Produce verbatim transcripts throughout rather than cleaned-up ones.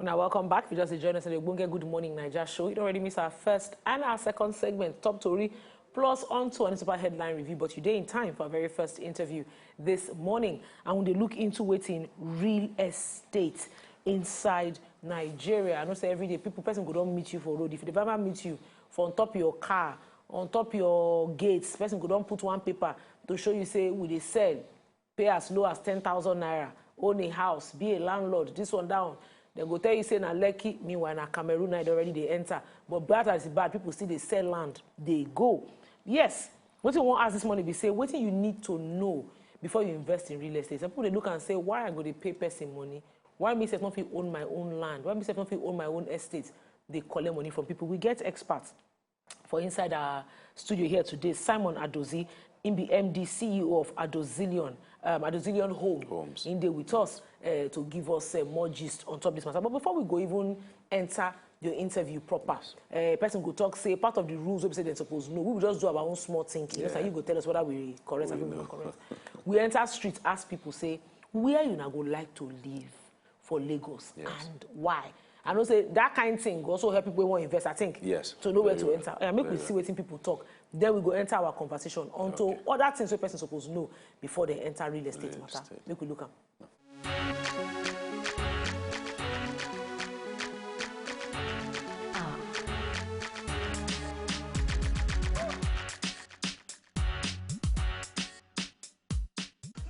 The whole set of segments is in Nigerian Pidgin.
Now, welcome back. If you just join us on the Ogbonge Good Morning Naija show, you don't already miss our first and our second segment, Top Tori, plus onto a newspaper headline review. But you dey in time for our very first interview this morning. And we dey look into wetin real estate inside Nigeria. I know say every day people, person go don meet you for road. If they ever meet you for on top of your car, on top of your gates, person go don put one paper to show you say we dey sell, pay as low as ten thousand naira, own a house, be a landlord, this one down. They go tell you say na Lekki, meanwhile na Cameroon na e already dey enter. But bad as e bad, people still dey sell land, dey go. Yes, wetin we wan ask this morning be say wetin you need to know before you invest in real estate. Some people dey look and say, why I go dey pay person money? Why me sef no fit own my own land? Why me sef no fit own my own estate? Dey collect money from people. We get experts for inside our studio here today, Simon Adozi, im be M D, C E O of Adozillion, um, Adozillion Home. Homes. Im dey with us uh, to give us uh, more gist on top this matter. But before we go even enter your interview proper, uh, person go talk say part of the rules wey be say dem suppose know. We will just do our own small thinking. Yeah. You go tell us whether we correct or we not correct. We enter street, ask people say, where you na go like to live for Lagos, yes, and why? I know say that kind thing go also help people wey wan invest, I think, yes, to know where to enter. Uh, make we see wetin people talk. Then we go enter our conversation onto other things wey person suppose know before they enter real estate matter. Make we look am.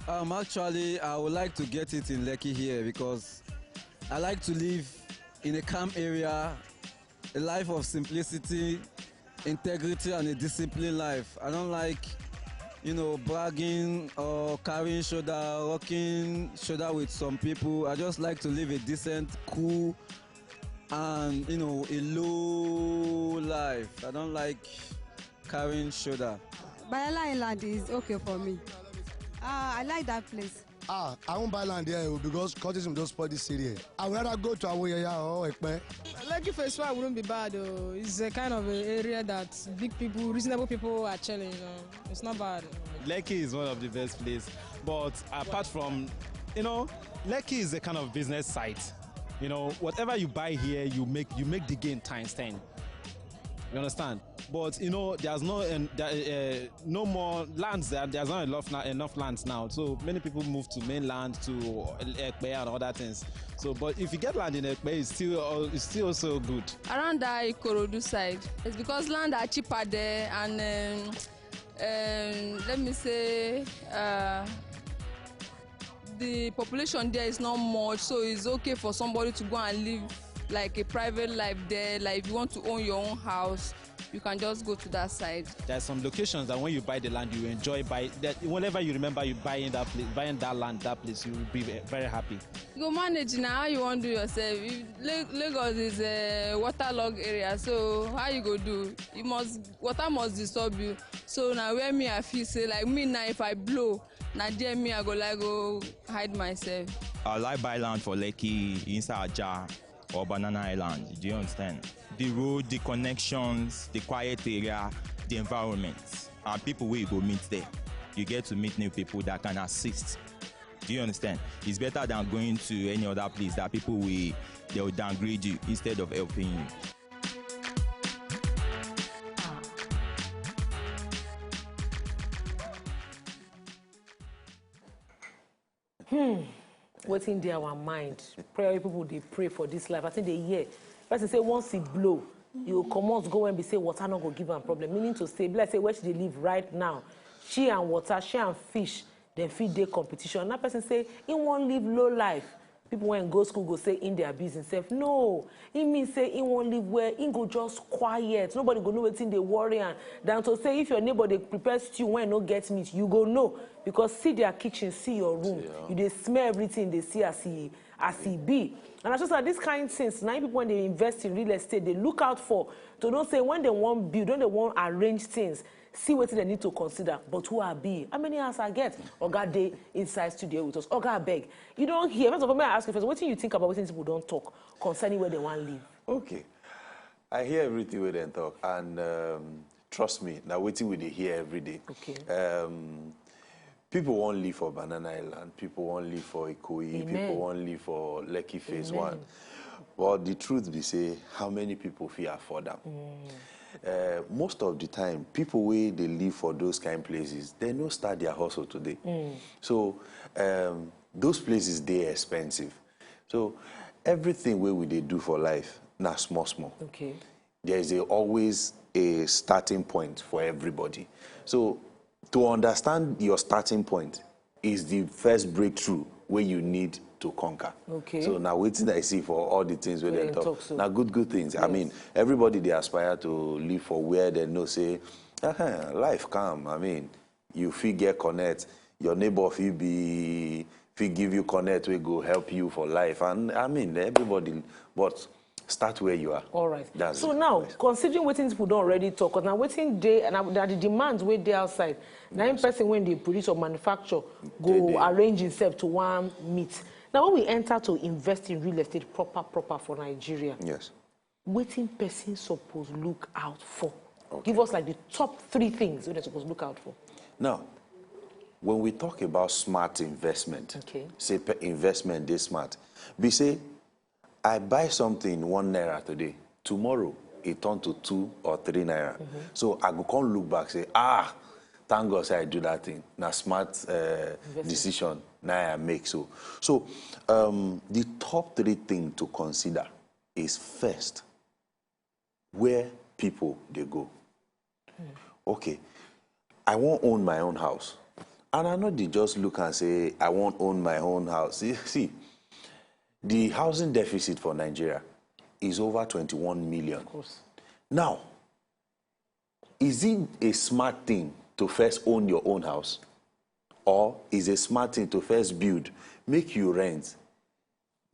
Um, actually, I would like to get it in Lekki here because I like to live in a calm area, a life of simplicity, integrity, and a disciplined life. I don't like, you know, bragging or carrying shoulder, rocking shoulder with some people. I just like to live a decent, cool, and, you know, a low life. I don't like carrying shoulder. Banana Island is okay for me. Ah, I like that place. Ah, I won't buy land here o, because cultism don spoil this area. I would rather go to Awoyaya or Ekpe. Lekki Phase five wouldn't be bad o. It's a kind of a area that big people, reasonable people are chilling. You know. It's not bad. Lekki is one of the best places, but apart from, you know, Lekki is a kind of business site. You know, whatever you buy here, you make you make the gain times ten. You understand? But you know, there's no and there, uh, no more lands. There, there's not enough enough lands now. So many people move to mainland, to Ekpe and other things. So, but if you get land in Ekpe, it's still uh, it's still also good. Around that Ikorodu side, it's because land are cheaper there, and um, um, let me say. Uh, the population there is not much, so it's okay for somebody to go and live like a private life there. Like if you want to own your own house, you can just go to that side. There are some locations that when you buy the land, you enjoy buy that whenever you remember you buying that place, buying that land, that place, you will be very happy. You go manage now how you want to do yourself. If Lagos is a waterlogged area, so how you go do? You must water must disturb you. So now where me I feel say like me now if I blow, na there me I go like go hide myself. I like buy land for Lekki, inside Aja or Banana Island. Do you understand? The road, the connections, the quiet area, the environment, and people where you go meet there. You get to meet new people that can assist. Do you understand? It's better than going to any other place that people will they will downgrade you instead of helping you. Hmm. Wetin dey our mind? Prayer people dey pray for this life. I think they hear. Person say once e blow, you go comot go when be say water no go give am problem. Meaning to say, be like say where she dey live right now, she and water, she and fish, dem fit dey competition. Another person say he wan live low life. People when go school go say in their business sef. No, he mean say he wan live where he go just quiet. Nobody go know wetin dey worry am. Than to say if your neighbor dey prepare stew when no get meat, you go know because see their kitchen, see your room. You dey smell everything, dey see as e as e be. And I just say this kind things na people when they invest in real estate they look out for to know say when they wan build, when they wan arrange things, see wetin dem need to consider. But who I be? How many house I get? Oga dey inside studio with us. Oga abeg, you don hear? First of all, may I ask you first, wetin you think about wetin people don talk concerning where they wan live? Okay, I hear everything wey dem talk, and um, trust me, na wetin we dey hear every day. Okay. Um, people wan live for Banana Island, people wan live for Ikoyi, Amen. People wan live for Lekki Phase Amen. One. But the truth be say, how many people fit afford am? Uh, most of the time, people wey dey live for those kind places, they no start their hustle today. So um, those places dey expensive. So everything wey we dey do for life na small small. Okay. There is a, always a starting point for everybody. So to understand your starting point is the first breakthrough wey you need to conquer. Okay. So na wetin I see for all the things wey Wey dem dem talk. talk so. Na good good things. I mean, everybody dey aspire to live for where dem know say, uh-huh, life calm. I mean, you fit get connect. Your neighbor fit be fit give you connect wey go help you for life. And I mean, everybody, but start where you are. All right. That's So it. Now, considering wetin people don already talk, because na wetin dey, na, na the demands wey dey outside, na im person wey dey produce or manufacture go Dey, dey. arrange himself to wan meet. Now, when we enter to invest in real estate proper, proper for Nigeria, Yes. wetin person suppose look out for? Okay. Give us, like, the top three things wey dem suppose look out for. Now, when we talk about smart investment, Okay. say pe- investment dey smart. Be say, I buy something one naira today, tomorrow e turn to two or three naira. So I go come look back, say, ah, thank God say I do that thing. Na smart uh, decision na I make. So, so um, the top three thing to consider is first, where people dey go. Okay, I wan own my own house, and I no dey just look and say I wan own my own house. See, see, the housing deficit for Nigeria is over twenty-one million. Of course. Now, is it a smart thing to first own your own house, or is a smart thing to first build, make you rent,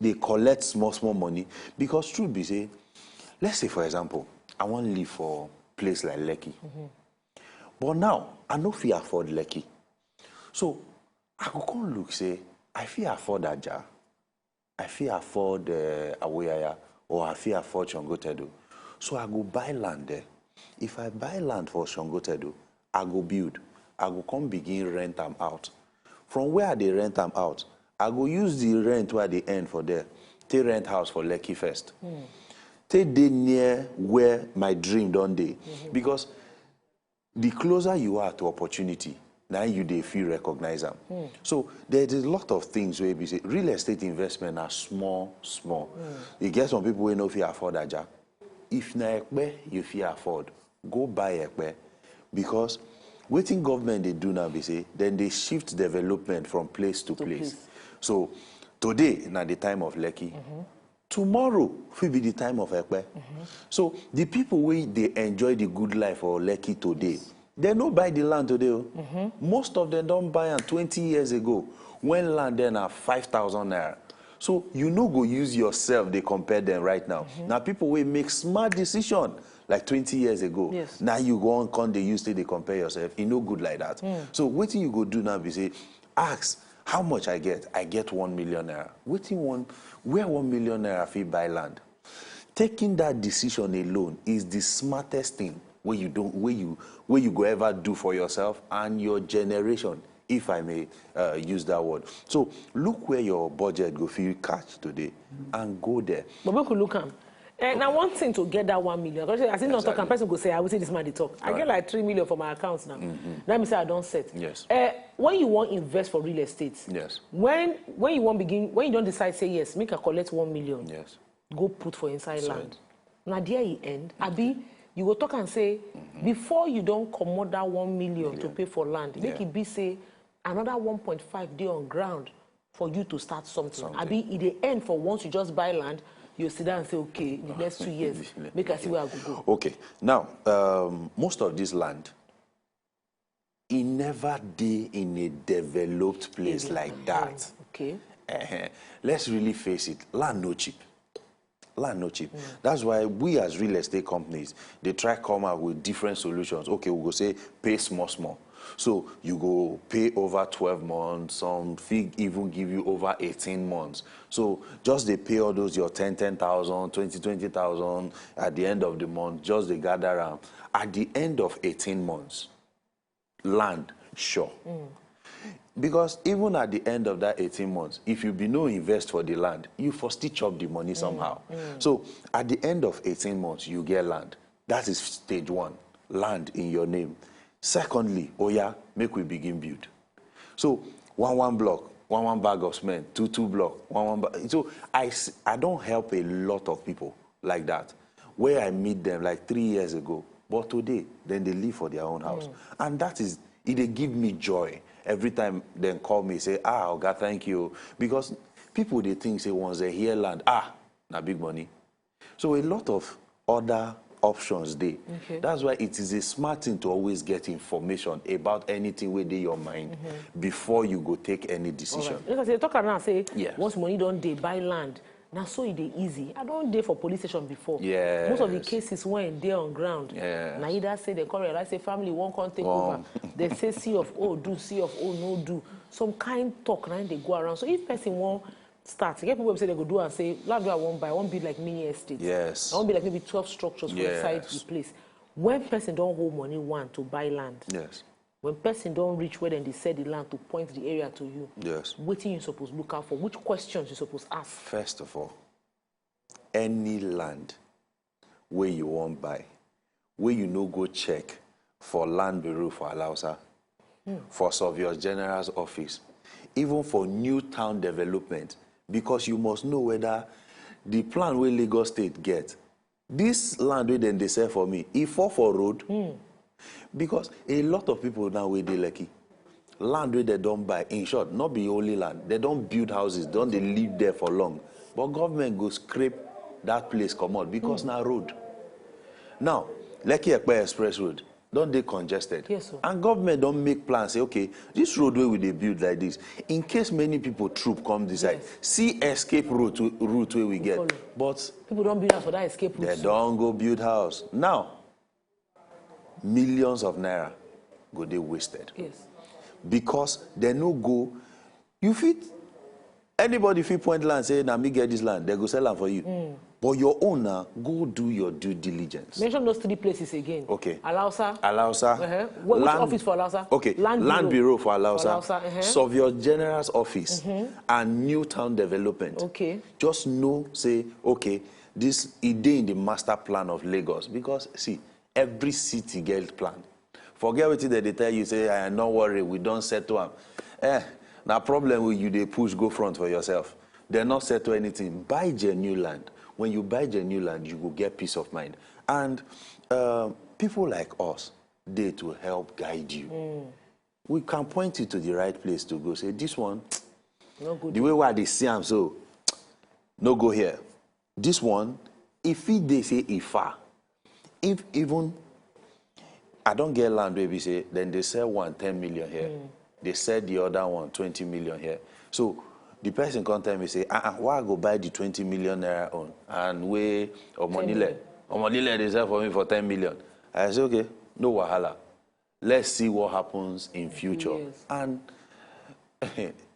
dey collect small small money? Because truth be say, let's say for example, I wan live for place like Lekki, but now I no fit afford Lekki, so I go come look say I fit afford Ajah, I fit afford uh, Awoyaya, or I fit afford Shongotedo. So I go buy land there. If I buy land for Shongotedo, I go build. I go come begin rent am out. From where I dey rent am out, I go use the rent wey I dey earn for there take rent house for Lekki first. Take dey near where my dream don dey. Because the closer you are to opportunity, na you dey fit recognize am. So there is a lot of things wey be say real estate investment na small small. E get some people wey no fit afford Ajah. If na Epe you fit afford, go buy Epe, because wetin government dey do now be say dem dey shift development from place to place. So today na the time of Lekki. Tomorrow fit be the time of Epe. So the people wey dey enjoy the good life for Lekki today, dem no buy the land today o. Most of them don buy am twenty years ago, when land there na five thousand naira. So you no go use yourself dey compare them right now. Na people wey make smart decision like twenty years ago. Yes. Now you go on come dey use take dey compare yourself. E no good like that. So wetin you go do now be say, ask, how much I get? I get one million naira. Wetin one, where one million naira fit buy land? Taking that decision alone is the smartest thing wey you don wey you wey you go ever do for yourself and your generation, if I may uh, use that word. So look where your budget go fit catch today and go there. But make we look am. Eh, na one thing to get that one million. Because as you not talk, Exactly. Person go say, "I will see this man dey talk. I get Right. Like three million for my account now." Let me say I don set. Yes. Eh, when you wan invest for real estate, Yes. When when you wan begin, when you don decide say, "Yes, make I collect one million," Yes. Go put for inside So- land. Na there e end. Abi you go talk and say, before you don comot that one million to pay for land, make Yeah. e be say another one point five dey on ground for you to start something. Something. Abi e dey end for once you just buy land, you sit down and say, "Okay, the next two years, make I see where I go go." Okay. Now, um, most of this land, e never dey in a developed place like that. Okay. Uh-huh. Let's really face it. Land no cheap. Land no cheap. That's why we as real estate companies, they try come out with different solutions. Okay, we go say pay small, small. So you go pay over twelve months, some fit even give you over eighteen months. So just dey pay all those your ten, ten thousand, twenty, twenty thousand at the end of the month, just dey gather am. At the end of eighteen months, land sure. Because even at the end of that eighteen months, if you be no invest for the land, you for still chop the money somehow. So at the end of eighteen months, you get land. That is stage one, land in your name. Secondly, oya, make we begin build. So one one block, one one bag of cement, two two block, one one bag. So I, s- I don't help a lot of people like that. Where I meet them like three years ago, but today, then they live for their own house. And that is, it dey give me joy every time they call me, say, "Ah, Oga, thank you." Because people, they think, say, once they hear land, ah, na big money. So a lot of other options dey. That's why it is a smart thing to always get information about anything wey dey your mind before you go take any decision. Because they talk now say Yes. Once money don dey, buy land. Na so e dey easy. I don dey for police station before. Yes. Most of the cases wey dey on ground, Yes. na either say dem come realize say family wan come take over. Dem say C of O do, C of O no do. Some kind talk na im dey go around. So if person wan start, e get people wey be say dem go do and say, "Land wey I wan buy, I wan build like mini estate. Yes. I wan build like maybe twelve structures for inside Yes. the place." When person don hold money one to buy land, Yes. when person don reach where dem dey sell the land to point the area to you, Yes. Wetin you suppose look out for? Which questions you suppose ask? First of all, any land wey you wan buy, wey you no go check for Land Bureau for Alausa, for Surveyor General's office, even for new town development, because you must know whether the plan wey Lagos State get, this land wey dem dey sell for me, e fall for road? Because a lot of people now wey dey Lekki, land wey dem don buy, in short, no be only land, dem don build houses, don dey live there for long, but government go scrape that place comot because na road. Now, Lekki Epe Express Road don dey congested. Yes, sir. And government don make plan say, okay, this road wey we dey build like this, in case many people troop come this side, Yes. See escape route, route wey we get. Follow. But People don build house for that escape they route. don go build house. Now, millions of naira go dey wasted. Yes. Because they no go, you fit, anybody fit point land, say, "Na me get this land," they go sell am for you. But your own now, go do your due diligence. Mention those three places again. Okay. Alausa. Alausa. Uh-huh. Wh- which Land- office for Alausa? Okay. Land Land Bureau. Bureau for Alausa. For Alausa, uh-huh. Surveyor General's office and New Town Development. Okay. Just know, say, okay, this e dey in the master plan of Lagos, because see, every city get plan. Forget wetin dem dey tell you, say, "Ah, no worry, we don settle am." Eh, na problem wey you dey push go front for yourself. Dem no settle anything. Buy genuine land. When you buy genuine land, you go get peace of mind. And uh, people like us dey to help guide you. We can point you to the right place to go. Say, "This one, No good. The way wey I dey see am so, no go here." This one, if e dey say e far, if even I don get land wey be say dem dey sell one ten million here, dey sell the other one twenty million here. So the person come tell me say, "Ah, ah, why I go buy the twenty million naira own and wey Omonile, Omonile dey sell for me for ten million?" I say, "Okay, no wahala. Let's see what happens in future." Yes. And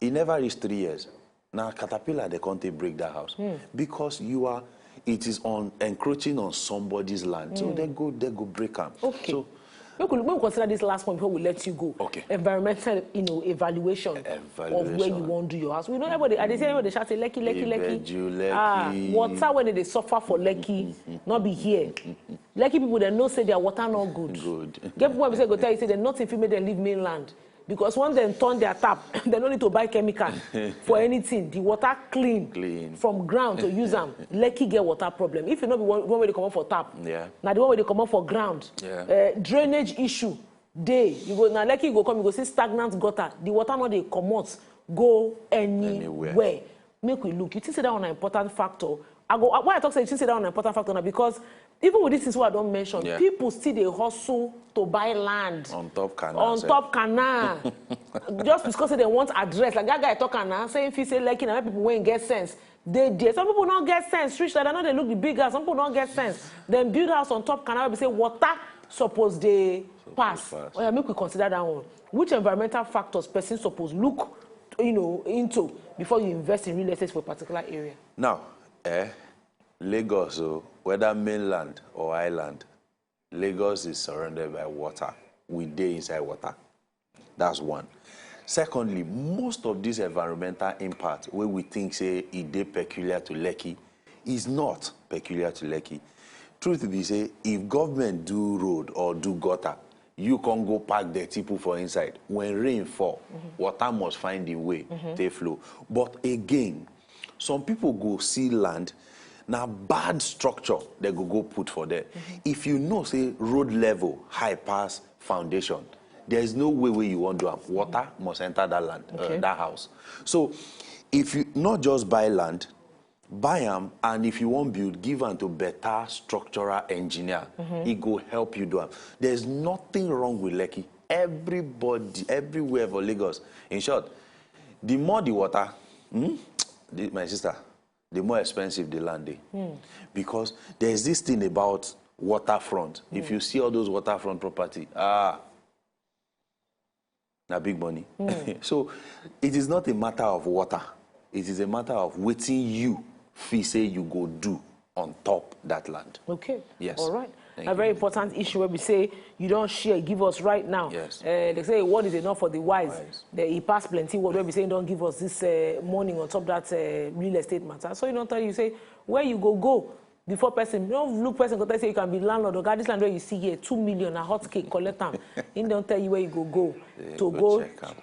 e never reach three years. Na caterpillar dey come take break that house because you are, it is on encroaching on somebody's land. So they go, they go break am. Okay. So Make we, make we consider this last point before we let you go. Okay. Environmental, you know, evaluation, of where you Evaluation. Wan do your house. We know everybody. I dey say everybody dey shout say Lekki, Lekki, Lekki. Ibeju, Ah, Lekki. Water wey dem dey suffer for Lekki, no be here. Lekki people dem know say their water no good. Good. Get people wey be say go tell you say dem nothing fit make dem leave mainland. Because once dem turn their tap, dem no need to buy chemical for anything. The water clean, Clean. From ground to use am. Lekki get water problem. If you no be one, one wey dey comot for tap, Yeah. Na the one wey dey comot for ground. Yeah. Eh, drainage issue dey. You go na Lekki, you go come, you go see stagnant gutter. The water no dey comot go anywhere. Anywhere. Make we look. You think say that one na important factor? I go, why I talk say you think say that one na important factor na because even with these things wey I don mention, Yeah. People still dey hustle to buy land On top canal on sef. Top canal. Just because say dem want address, like that guy talk am now, say if he say Lekki na where people wey get sense dey there. Some people no get sense reach like that, no dey look the big house. Some people no get sense. Dem build house on top canal wey be say water suppose dey pass. pass. Oya, make we consider that one. Which environmental factors person suppose look, you know, into before you invest in real estate for a particular area? Now, eh, Lagos, so whether mainland or island, Lagos is surrounded by water. We dey inside water. That's one. Secondly, most of this environmental impact wey we think say e dey peculiar to Lekki is not peculiar to Lekki. Truth be say, if government do road or do gutter, you can go park dirty put for inside. When rain fall, water must find the way take flow. But again, some people go see land, na bad structure they go go put for there. If you know say road level high pass foundation, there is no way wey you wan do am. Water must enter that land, uh, Okay. that house. So if you not just buy land, buy am, and if you wan build, give am to better structural engineer. E go help you do am. There is nothing wrong with Lekki. Everybody, everywhere for Lagos. In short, the more the water, hmm, the, my sister, the more expensive the land dey. Because there is this thing about waterfront. If you see all those waterfront property, ah, na big money. So it is not a matter of water. It is a matter of wetin you feel say you go do on top that land. Okay. Yes. All right. Thank A you. very important issue where we say you don't share, give us right now. Yes. Uh, they say one is enough for the wise. Wise. They, he passed plenty word where we say don't give us this uh, morning on top that uh, real estate matter. So you don't tell you say where you go go before person. Don't look person go tell say you can be landlord. Okay, this land where you see here two million a hot cake collect am. He don't tell you where you go go Eh, to go go check am.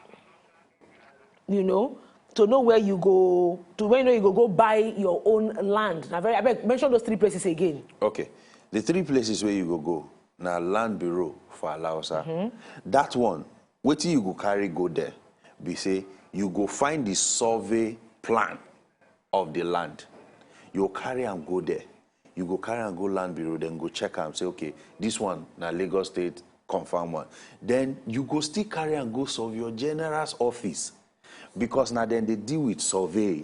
you know, to know where you go, to where you know you go go buy your own land. Now, very, I beg, mention those three places again. Okay. The three places where you go go, na Land Bureau for Alausa. That one, wetin you go carry go there, be say you go find the survey plan of the land. You go carry am go there. You go carry am go Land Bureau, then go check am, say, okay, this one na Lagos State confirm one. Then you go still carry am go survey your general's office. Because now then they deal with survey.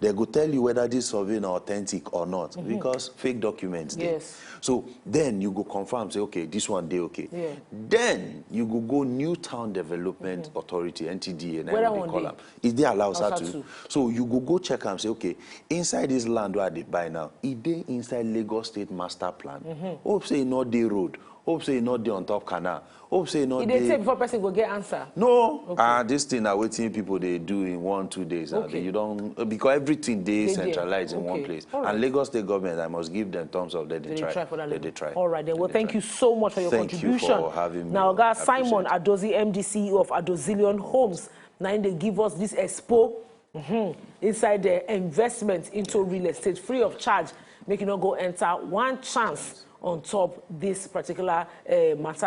They go tell you whether this survey na authentic or not, because fake documents dey. Yes. So then you go confirm, say, okay, this one dey okay. Yeah. Then you go go New Town Development Authority, N T D A, na Where im that we one dey call dey? am. E dey Alausa Alausa too. too. So you go go check am, say, okay, inside this land where I dey buy now, e dey inside Lagos State master plan. Hope say e no dey road. Hope say e no dey on top canal. Hope say e no It dey dey. take before person go get answer. No, Okay. Ah, this thing na wetin people dey do in one, two days. Ah, Okay. You don't, because everything dey Dey there. centralized in one Okay. place. All right. And Lagos State government, I must give them thumbs up. They, They try. try for that They, level. They try. All right, then. They, Well, they thank try. You so much for your Thank you contribution. for having me Now, on. guys, I Simon appreciate it. Adozi, M D, C E O of Adozillion Homes, now they give us this expo. Mhm. Inside the investment into real estate, free of charge, make you not go enter one chance on top this particular uh, matter.